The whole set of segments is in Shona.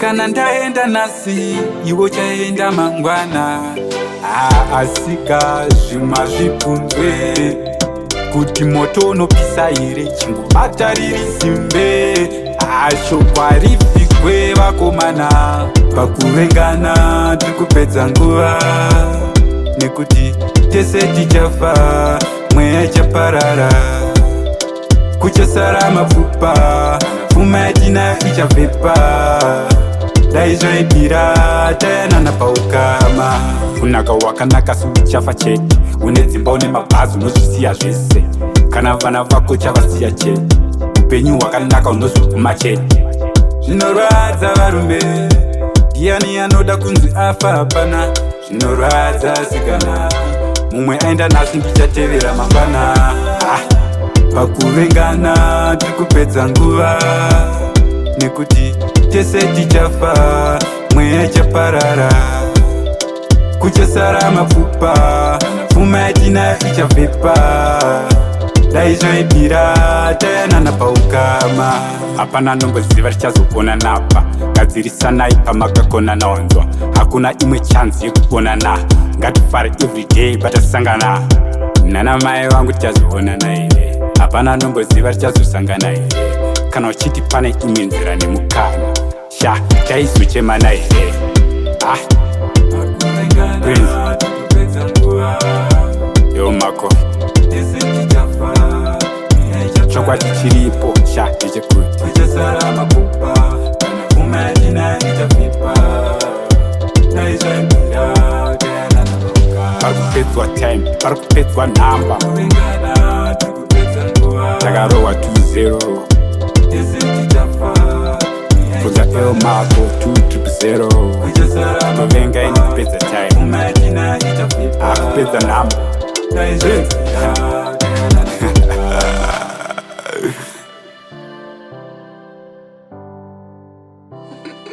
Kana ndaenda nhasi, iwe uchaenda mangwana. Ah, asika zvimwe hazvibvunzwe kuti moto unopisa here, chingobata riri simbe. Ashoko harivhikwe vakomana, pakuvengana tiri kupedza nguva, nekuti tese tichafa, mweya ichaparara, kuchasara mapfupa, pfuma yatinayo ichavhepa. Dai zvaibvira tayanana paukama. Kunaka wakanaka seuchafa chete, une dzimba, une mabhazi, unozvisiya zvese. Kana vana vako chavasiya chete, upenyu hwakanaka unozoguma chete. Zvinorwadza varume, ndiani anoda kunzi afa? Hapana. Zvinorwadza sikana, mumwe aenda nhasi, ndichatevera mangwana. Ah, pakuvengana tiri kupedza nguva, nekuti tese tichafa, mweya ichaparara, kuchasara mapfupa, pfuma yatinayo ichavhepa. Dai zvaibvira tayanana paukama. Hapana anomboziva tichazopona napa. Gadzirisanai pamakakona naonzwa, hakuna imwe chance yekuonana. Ngatifare everyday patasangana. Nana mai vangu, tichazoonana here? Hapana anomboziva tichazosangana here. Kana uchiti pane imwe nzira nemukana, sha, taizochemana here? Ah, Prince. Yo Mako, chokwadi chiripo sha ndechekuti kuchasara mapfupa, kana pfuma yatinayo ichavhipa. Dai zvaibvira tayanana. Pari kupedzwa time, pari kupedzwa nhamba. Takarohwa 20 bvunza El Mako 2000. Tovenga ini kupedza time, akupedza nhamba. Prince.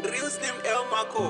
Real Slim El Mako.